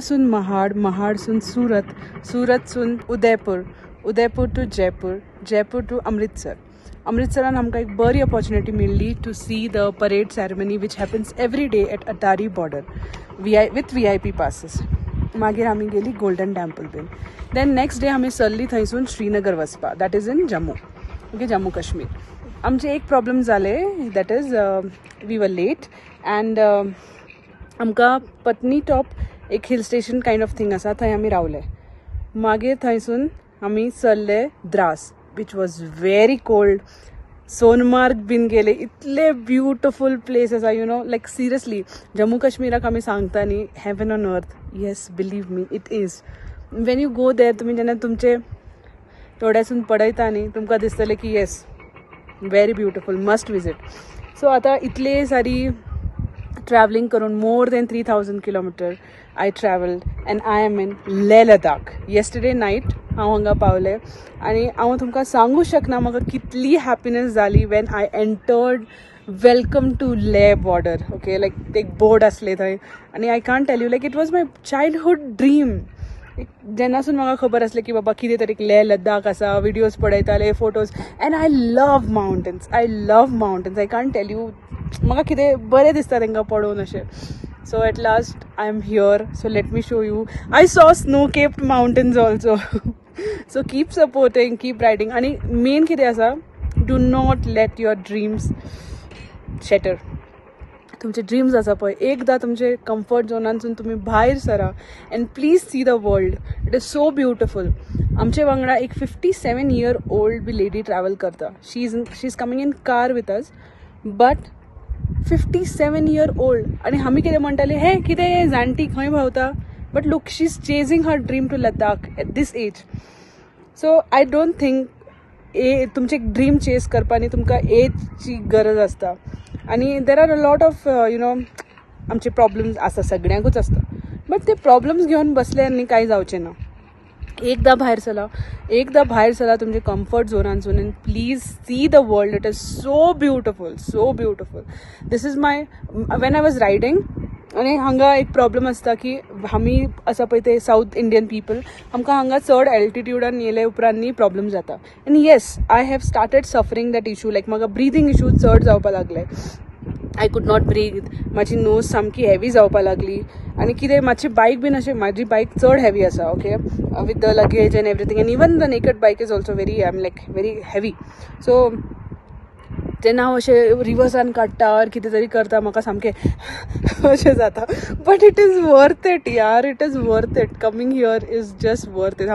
हांगासून Mahad, महाडसून Surat, सुरतसून Udaipur, Udaipur two Jaipur, Jaipur two Amritsar. अमृतसरान आमकां एक बरी ऑपॉर्च्युनिटी मेळ्ळी to see the parade ceremony which happens every day at Attari border VI with VIP passes. मागीर आमी गेली गोल्डन टेम्पल बीन. Then next day आमी सरली थंयसून श्रीनगर वचपा, that is in Jammu, okay, Jammu Kashmir. आमचे एक प्रॉब्लम जाले, that is we were late and आमकां पत्नी टॉप एक hill station kind of thing आसा, थंय आमी रावले. मागीर थंयसून आमी सरले Dras, which was very cold. Sonamarg बीन गेले, इतले ब्युटिफूल प्लेस आसा, you know, like seriously Jammu काश्मीराक आमी सांगता न्ही heaven on earth. Yes, believe me, it is. When you go there, तुमी जेन्ना तुमचे थोड्यासून पळयता न्ही, तुमकां दिसतलें की yes, very beautiful, must visit. So आतां इतले सारी ट्रॅवलिंग करून more than 3000 kilometre I travelled and I am in Leh Ladakh. Yesterday night हांव हांगा पावलें आनी हांव तुमकां सांगूं शकना म्हाका कितली हॅपिनस जाली when I entered welcome to Leh border. Okay, like एक बोर्ड आसले थंय आनी I can't tell you, like it was my childhood dream. जेन्नासून म्हाका खबर आसलें की बाबा कितें तरी लेह लद्दाख आसा, विडियोज पळयताले, photos, and I love mountains, I love mountains. I can't tell you, म्हाका कितें बरें दिसता तांकां पळोवन अशें. So at last I am here, so let me show you. I saw snow capped mountains also. So keep supporting, keep riding. आनी main कितें आसा, do not let your dreams shatter. तुमचे ड्रीम्स आसा पळय, एकदां तुमचे कम्फर्ट झोनांतसून तुमी भायर सरा and please see the world, it is so beautiful. आमचे वांगडा एक 57 year old B lady travel करता. She is coming in car with us, but 57 year old. आनी आमी कितें म्हणटाले, हे कितें जाणटी खंय भोंवता? But look, she is chasing her dream to Ladakh at this age. So I don't think ए तुमचे ड्रीम चेस करपा न्ही तुमकां एजची गरज आसता. आनी there are a lot of आमचे प्रॉब्लम्स आसा, सगळ्यांकूच आसता, बट ते प्रॉब्लम्स घेवन बसले न्ही कांय जावचें ना. एकदां भायर सरा, एकदां भायर सरा तुमचे comfort झोनांतसून and please see the world. It is so beautiful, so beautiful. This is my, when I was riding, आनी हांगा एक प्रॉब्लम आसता की आमी आसा पळय ते सावथ इंडियन पीपल, आमकां हांगा चड एल्टिट्यूडान येयले उपरांत न्ही प्रॉब्लम जाता. And yes, I have started suffering that issue, like म्हाका ब्रिदींग इशू चड जावपाक लागले. I could not breathe, म्हाजी नोज सामकी हेवी जावपाक लागली. आनी कितें मातशी बायक बीन अशें, म्हाजी बायक चड हेवी आसा, okay, with the luggage and everything, and even the naked bike is also very, I am like very heavy. So जेन्ना हांव अशें रिवर्सान काडटा ऑर कितें तरी करता, म्हाका सामकें अशें जाता. But it is worth it यार, it is worth it. Coming here is just worth it.